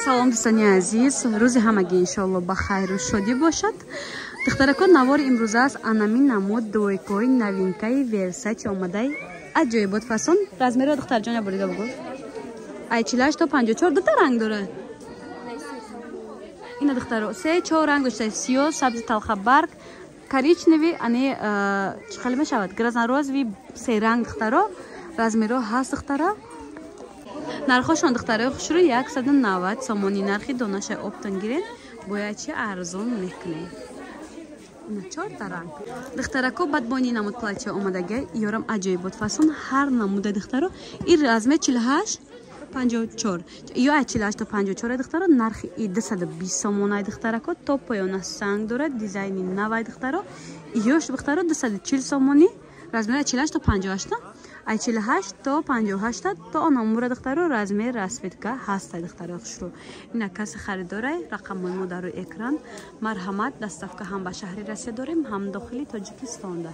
Салом, дӯстони азиз, рӯзи ҳамагӣ иншоалло ба хайру шодӣ бошад. Духтарако, навори имрӯза аст анамин намуд двойкаҳои новинкаи Версачи омадаи аҷоибот фасон. Размерро, духтарҷон, яборига бугӯ. Ай 48 то 54, дута ранг дора. Ина, духтаро, се чор ранг дошта: сиёҳ, сабзи талхабарг, коричневый, ани чӣ хеле мешавад, грязно-розовый, се ранг. Духтаро, размерҳо ҳаст, духтара. Нархошон, духтарои хушрӯ, 190 сомонӣ нархи донаша. Оптом гирен, бояд чи арзон мекунем. Чорта ранг, духтарако. Баъд бони намуд платья омадага, ёрам аҷоибот фасон, ҳар намуда, духтаро. Ин размер 48 54 ё ай 48 то 54, духтаро. Нархи и 220 сомонай, духтарако. То поёна санг дорад, дизайни навай, духтаро. Ёш, духтаро, 240 сомонӣ. Размера 48 то 58, ай 48 то 58 то онамура, духтаро, размер расцветка ҳастай, духтаро хушрӯ. Ина, каси харидорай, рақамҳои мо дар рӯи экран, марҳамат. Доставка ҳам ба шаҳри Россия дорем, ҳам дохили Тоҷикистонда.